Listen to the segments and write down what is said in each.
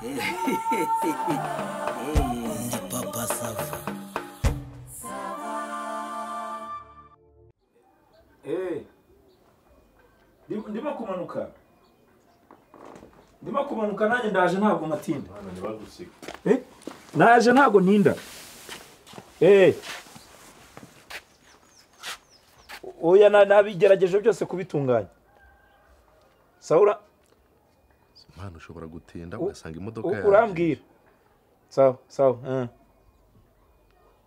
Ndi Papa Sava. Ndimo kumanuka. Ndimo kumanuka nanjye ndaje ntabwo matinda. Naje ntabwo ntinda. Oya nabigerageje byose kubitunganya. Saura Mwana ushobora gutinda ugasanga imodoka yawe. Urambwira. Sawa sawa.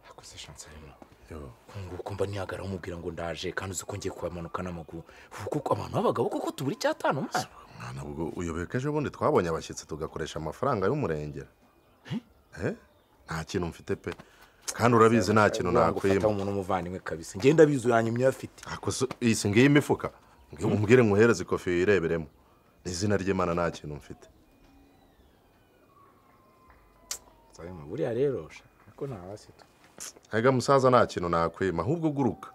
Akose chance arimo. Yo, kunguko mba nihagara umubwira ngo ndaje kandi uzi ko ngiye kubamanuka n'amaguru. Kuko abantu b'abagabo koko tuburi cyatanu mwana. Mwana ubwo uyobeka ejo bundi twabonye abashyitsi tugakoresha amafaranga y'umurengera. Nta kintu mfite pe. Kandi urabizi nta kintu nakwima. Umuntu umuvandimwe kabisa. Ngenda bizu yanyimye afite. Akose iyi ngiyi imifuka. Umbwire nkuhereze ikofi yireberemo. Izina ry'Imana nta kintu mfite. Sayima buriya rero ko nta wasito. Ega musaza nta kintu nakwima ahubwo guruka.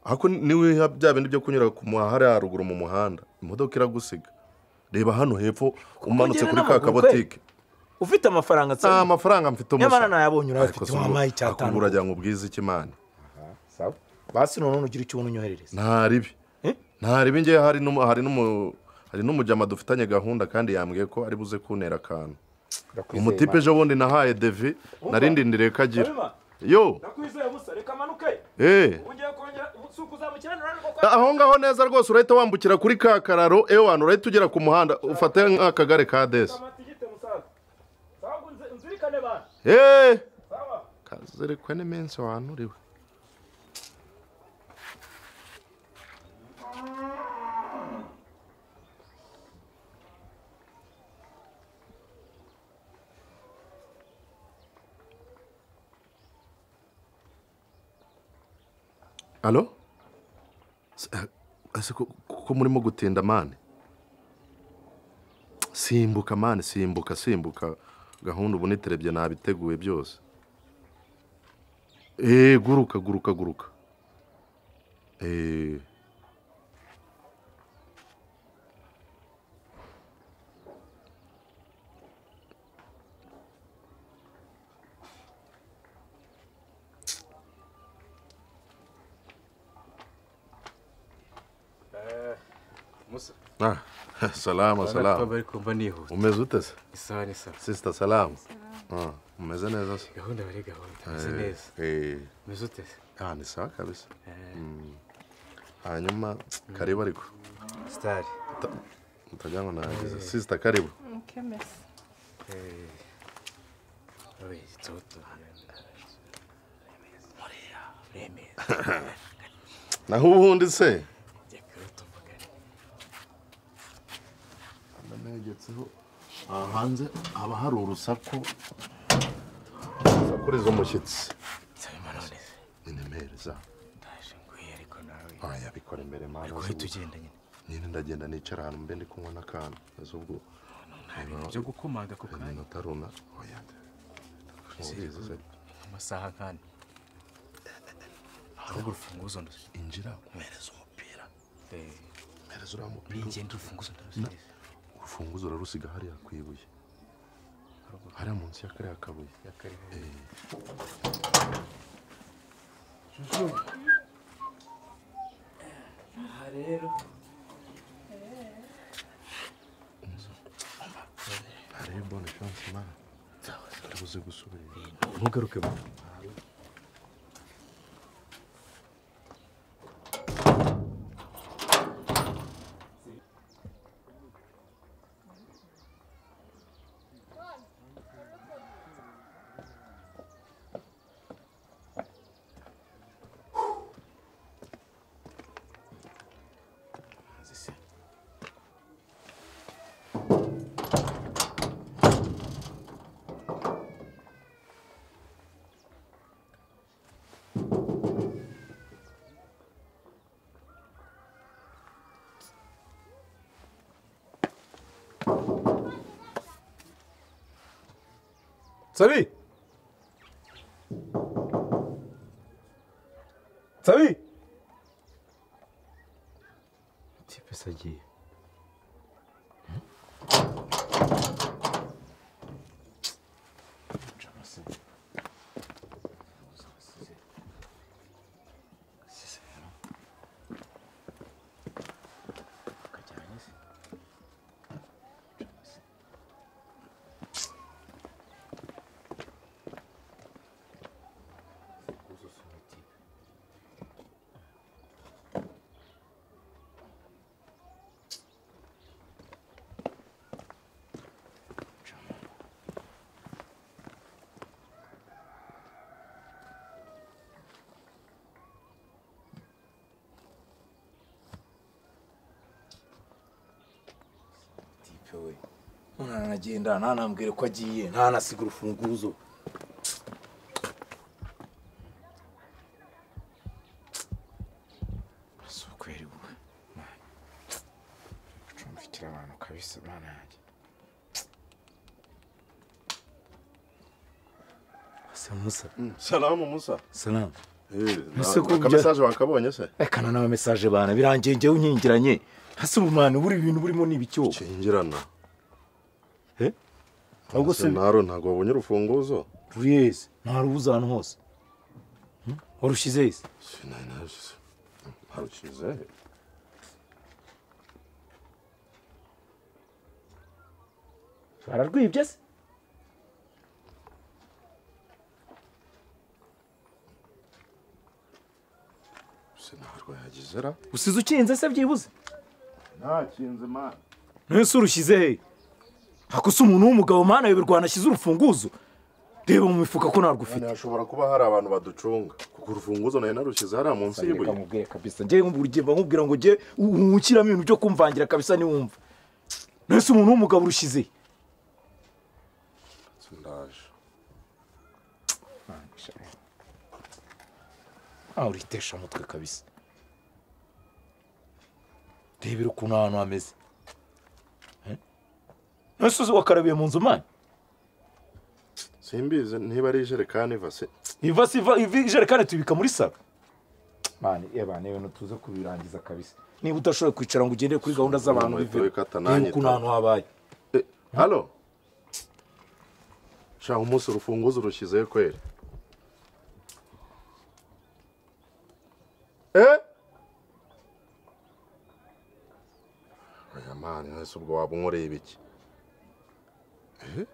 Ako niwe bya bindi byo kunyura ku muhara haruguru mu muhanda. Imodoka iragusiga. Reba hano hepfo umanutse kuri ka kabotike. Ufite amafaranga tsa? Ah, amafaranga mfite umusa. Nyamara nayabonye urafite wampaye icyatanu. Akubura ajya ngo ubwize iki Imana. Sawa. Basi none ugira icyo unyoherereza. Nta ribi. Nta ribi ngiye hari n'umujama dufitanye gahunda kandi yambwiye ko ari buze kuntera akantu. Umutipe ejo bundi nahaye Devi narindindiriye ko agira. Yo. Ndakwizeye busa reka manuke. Ugiye kongera usuku uzamukira none. Aho ngaho neza rwose urahita wambukira kuri ka kararo ewana urahita ugera ku muhanda ufate nk'akagare ka Desi. Kazirikwe n'iminsi wanuriwe. Alo? Ese ko murimo gutinda mane? Simbuka mane, simbuka simbuka. Gahunda ubu niterebye nabiteguye byose. Guruka guruka guruka. Musa. Salama salama. Umeze ute se? Isaha ni sawa. Sister salama. Umeze neza se? Gahunda bari gahunda. Umeze neza. Umeze ute se? Ni sawa kabisa. Hanyuma karibu ariko. Star. Utajya ngo nagize. Sister karibu. Okay, merci. Oye, toto. Moria, remeza. Naho ubundi se? Negetseho hanze aba hari urusaku sakuriza umushyitsi. Ninemereza ndaje nguye ariko nawe aya bikora imbere mana ariko tugenda nyine nyine ndagenda nicara ahantu mbe ndi kunywa n'akantu azubwo byo gukomanga ku kanya notaruna oya amasaha nkane ahubwo urufunguzo nduzi injira umereza umupira mereza uriya mupira ningenda urufunguzo nduzi urufunguzo urarusiga hariya ku ibuye hariya munsi ya kariya kabuye. Aha rero hariyo bonne chance mana turabuze gusubira ntugaruke Sabi! Sabi! Tipe sagiye. Mutipe we nagenda ntanambwire ko agiye ntanasiga urufunguzo. Kweri gucumbikira abantu kabisa mwana yanjye. Musa. Salamu Musa. Salamu. Aka message wakabonye se? Ekana nawe message bana birangiye ngewe unyingiranye. Hasi ubumana buri ibintu burimo ni ibiki wowe? Kingirana. Eh? Ahubwo se naro ntago wabonye urufunguzo? Rurize, ntarubuza ahantu hose. Warushize ise? Sinanaje. Harushize. Bararwibye se? Sinarwo yagizera. Usize ukinze se byibuze? Ntakinze man. Nese urushize he? Hakusa umuntu w'umugabo mana yoberwa nashyize urufunguzo. Reba mu mifuka ko narwo ufite. Hashobora kuba hari abantu baducunga. Kuko urufunguzo nayo narushize hari munsi y'ibuye. Reka mubwire kabisa. Ngiye nkubwira nkubwira ngo ngiye unkiramo ibintu byo kumvangira kabisa ni wumva. Nese umuntu w'umugabo urushize. Ndaje. Ah uritesha mutwe kabisa. Rebera ukuntu ahantu hameze. Nese uzi wakarabiye mu nzu mani? Simbizi niba ari ijerekani iva se. Iva se iva ijerekani tubika muri salo. Mani eba niwe tuze kubirangiza kabisa. Niba udashoboye kwicara ngo ugende kuri gahunda z'abantu bive. Ukuntu ahantu habaye. Halo. Sha umunsi urufunguzo urushizeyo kweri. Eh? Oya mani nese ubwo waba unkoreye ibiki? Eh?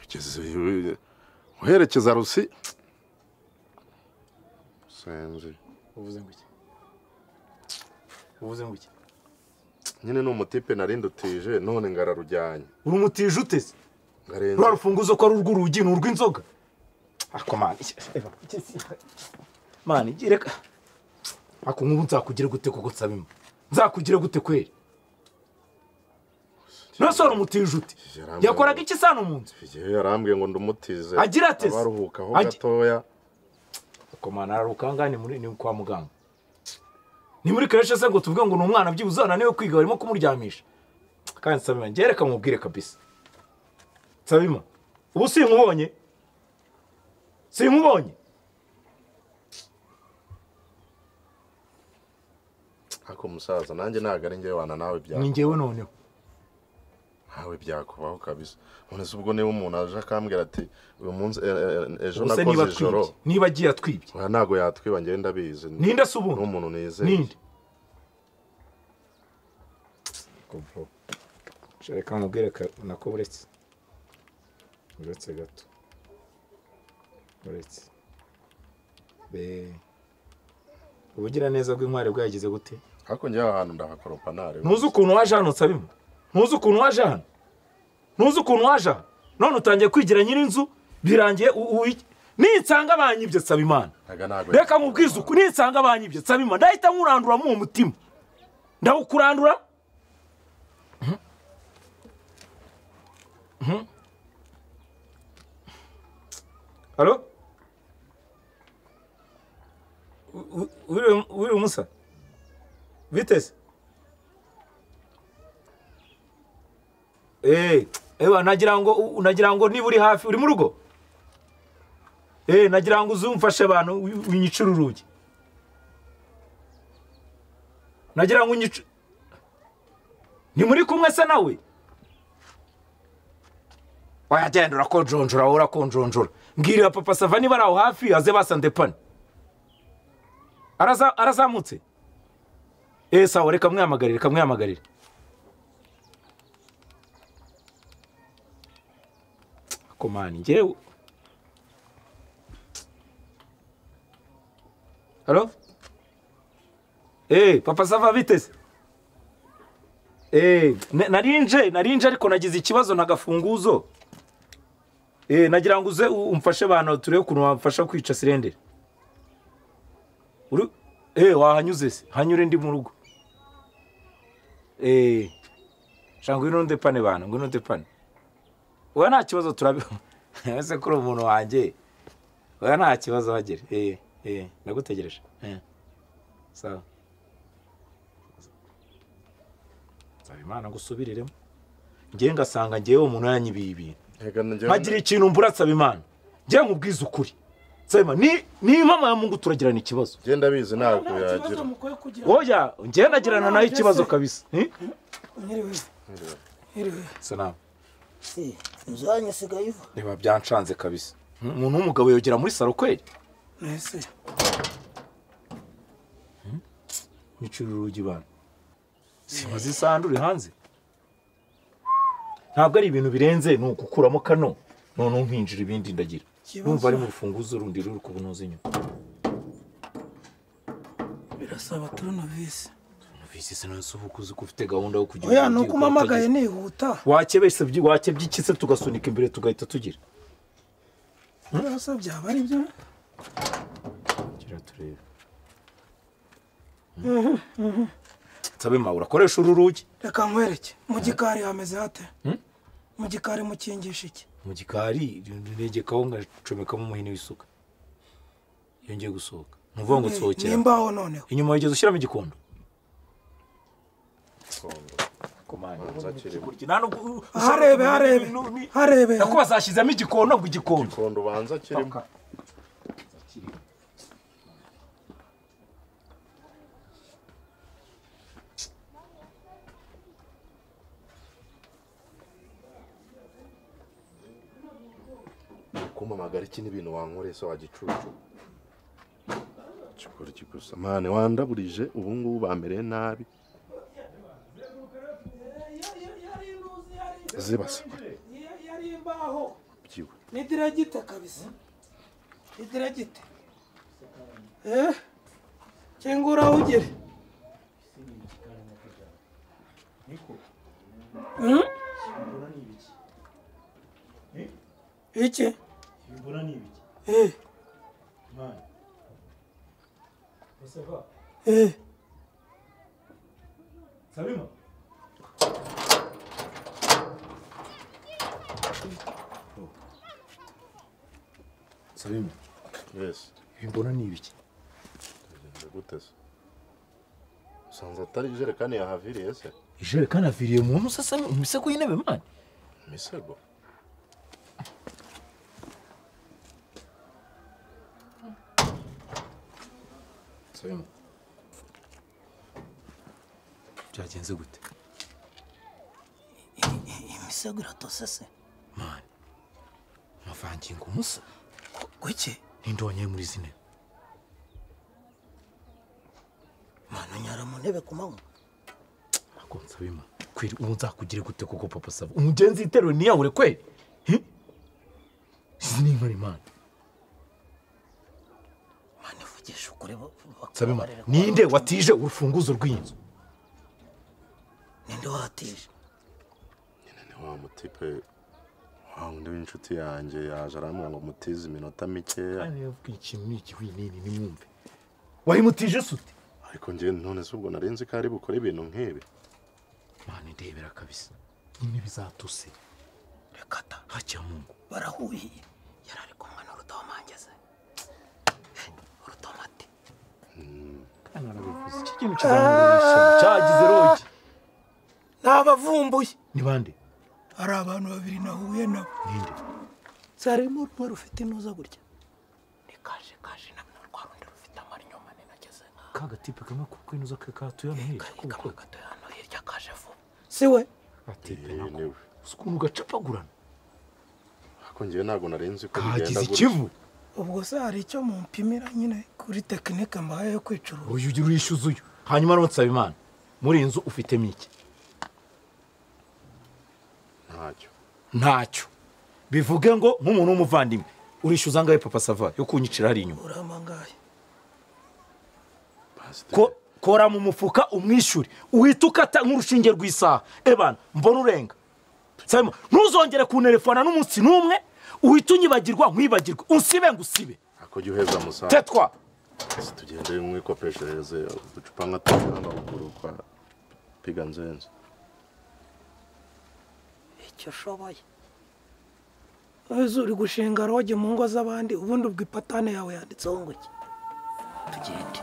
Ugeze uherekeza Rusi. Senzi. Uvuze ngo iki? Uvuze ngo iki? Nyine ni umutipe narindutije none ngararujyanye. Urumutije utese? Rwa rufunguzo ko ari urw'urugi ni urw'inzoga. Ako mani. Mani reka. Ako nk'ubu nzakugira gute kuko nsabima? Nzakugira gute kweri? Nose urumutije ute? Yakoraga iki sano mu nzu? Yarambwiye ngo ndumutize. Agira ate? Abaruhukaho gatoya. Ako mani araruka ngani muri ni kwa muganga. Ni muri crèche se ngo tuvuge ngo ni umwana byibuze ananiwe kwiga barimo kumuryamisha. Kandi Nsabima ngiye reka mubwire kabisa. Nsabima ubu sinkubonye. Sinkubonye. Ako musaza nanjye ntago ari ngewe wana nawe bya. Ni ngewe noneho. Nawe byakubaho kabisa. None se ubwo niba umuntu aje akambwira ati uyu munsi ejo nakoze ijoro. Niba agiye atwibye. Oya ntago yatwiba ngewe ndabizi. Ninde se ubundi? N'umuntu nizeye. Ninde? Kompro. Reka mubwire nako buretse. Uretse gato. Uretse. Be. Ubugira neza bw'intwari bwagize gute? Ariko njye ahantu ndahakoropa nare. Ntuzi ukuntu waje hano Nsabima? Ntuzi ukuntu waje hano? Ntuzi ukuntu waje hano? None utangiye kwigira nyir'inzu birangiye ninsanga banyibye Nsabimana. Reka nkubwize uku ninsanga banyibye Nsabimana ndahita nkurandura mu mutima. Ndawukurandura? Allo? Wiri Musa? Vitesse? Ewa nagira ngo niba uri hafi uri mu rugo? Nagira ngo uzumfashe abantu unyicira urugi. Nagira ngo unyice. Ni muri kumwe se nawe? Oya genda urakonjonjora urakonjonjora. Mbwirira papa Sava niba ari aho hafi aze basandepane. Arazamutse. Sawa reka mwihamagarire reka mwihamagarire. Komani ngewe. Allo? Papa Sava biteze. Narinje ariko nagize ikibazo ntagafunguzo. Nagira ngo uze umfashe abantu turebe ukuntu wamfasha kwica sirendere. Uri wahanyuze se? Hanyure ndi mu rugo. Sha ngwino ndepane bana, ngwino ndepane. Oya nta kibazo turabi. Ese kuri umuntu wanjye. Oya nta kibazo hagere. Ndagutegereje. Sawa. Nsabimana gusubiriremo. Ngiye ngasanga ngiye umuntu yanyibiye ibintu. Nkagira ikintu mbura Nsabimana. Ngiye nkubwiza ukuri. Nsabimana ni mama ya Mungu turagirana ikibazo. Ngiye ndabizi ntabwo yagira. Oya ngiye nagirana nayo ikibazo kabisa. Nyiriwe. Salamu. Inzu sigaye iva. Niba byanshanze kabisa. Umuntu w'umugabo yogera muri saro kweli? Nese. Nicura urugi bana. Simaze isanduri hanze. Ntabwo ari ibintu birenze ni ukukuramo kano none nkinjira ibindi ndagira. Numva ari mu rufunguzo rundi ruri kubunoza inyuma. Birasaba turunavisi. Turunavisi sinasubukuza ko ufite gahunda yo kugira. Oya nuko umamagaye nihuta. Wakebese wakebyikise tugasunika imbere tugahita tugira. Urasa byaba ari byo. Gira turebe. Nsabima urakoresha uru rugi. Reka nkwereke. Mu gikari hameze hate? Mu gikari mukingisha iki? Mu gikari negekaho ngacomekamo umuhini w'isuka. Iyo ngiye gusohoka. Nuvuga ngo nsohokera. Nimbaho noneho. Inyuma wigeze ushyiramo igikondo. Harebe harebe. Harebe. Nakuba zashyizemo igikondo ngo igikondo. Igikondo banza kirimo. Kumamagara iki n'ibintu wankoreye so wagicucu. Cyukuri kigusa. Mane wandaburije ubu ngubu bamereye nabi. Zibasa. Yari imbaho. Byiwe. Ni diragite kabisa. Ni diragite. Kingura ugere. Iki? Mbona ni ibiki? Mwana. Mustafa. Sabima. Sabima. Yes. Mbona ni ibiki? Gute se? Sanza atari ijerekani yahaviriye se? Ijerekani aviriye mu musasa mu misego y'intebe mwana. Misego. Sabima. Byagenze gute? Imisego iratose se? Mwana. Amavangingo umusa. Kuki? Nindonye muri zine. Mwana nyara mu ntebe ku manywa. Ako Nsabima. Kweri ubu nzakugire gute koko papa Sava? Umugenzi iterwe niyahure kweri? Izi ni inkari mwana. Mwana vugisha ukuri. Nsabima, ninde watije urufunguzo rw'inzu? Ninde watije? Nyine ni wa mutipe wa undi w'inshuti yanjye yaje arambwira ngo mutize iminota mikeya. Kandi yavuga ikintu n'iki winini nimwumve. Wayimutije sute? Ariko ngiye none se ubwo narinzi ko ari bukore ibintu nk'ibi. Mwana ndebera kabisa. Nyine bizatuse. Reka ta. Hacya Mungu. Barahuye. Yarari kumwe n'urutomangeze. Urutomati. Kana narabivuze. Iki kintu kizamurisha. Cyagize rogi. Nabavumbuye. Ni bande? Ari abantu babiri nahuye nabo. Ninde? Sarimo rumwe rufite inuza gutya. Ni kaje kaje na rwa rundi rufite amarinyo manini ageze nka. Kagatipe kamwe kuko inuza katuye hano hirya. Kamwe katuye hano hirya kaje vuba. Siwe? Atipe nako. Ukuntu gacapagurana. Ako ngiye ntago narenze ko bigenda gutya. Kagize ikivu. Ubwo se hari icyo mumpimira nyine kuri tekinike mbaye yo kwicuruza. Uyu ugira urishyuza uyu. Hanyuma rero Nsabimana, muri inzu ufitemo iki? Ntacyo. Ntacyo. Bivuge ngo nk'umuntu w'umuvandimwe urishyuza angahe papa Sava yo kunyicira hari inyuma? Uramangaye. Kora mu mufuka umwishyure. Uhita ukata nk'urushinge rw'isaha. Ebana mbona urenga. Nsabima, ntuzongere kunterefona n'umunsi n'umwe. Uhita unyibagirwa nkwibagirwa. Unsibe ngusibe. Ako jya uheza musaza. Tetwa. Tugende mwikopeshereze uducupa nka tatu hano ruguru kwa Piga nzenze. Icyo ushoboye. Ese uri gushinga roge mu ngo z'abandi, ubundi ubwo ipatane yawe yanditseho ngo iki? Tugende.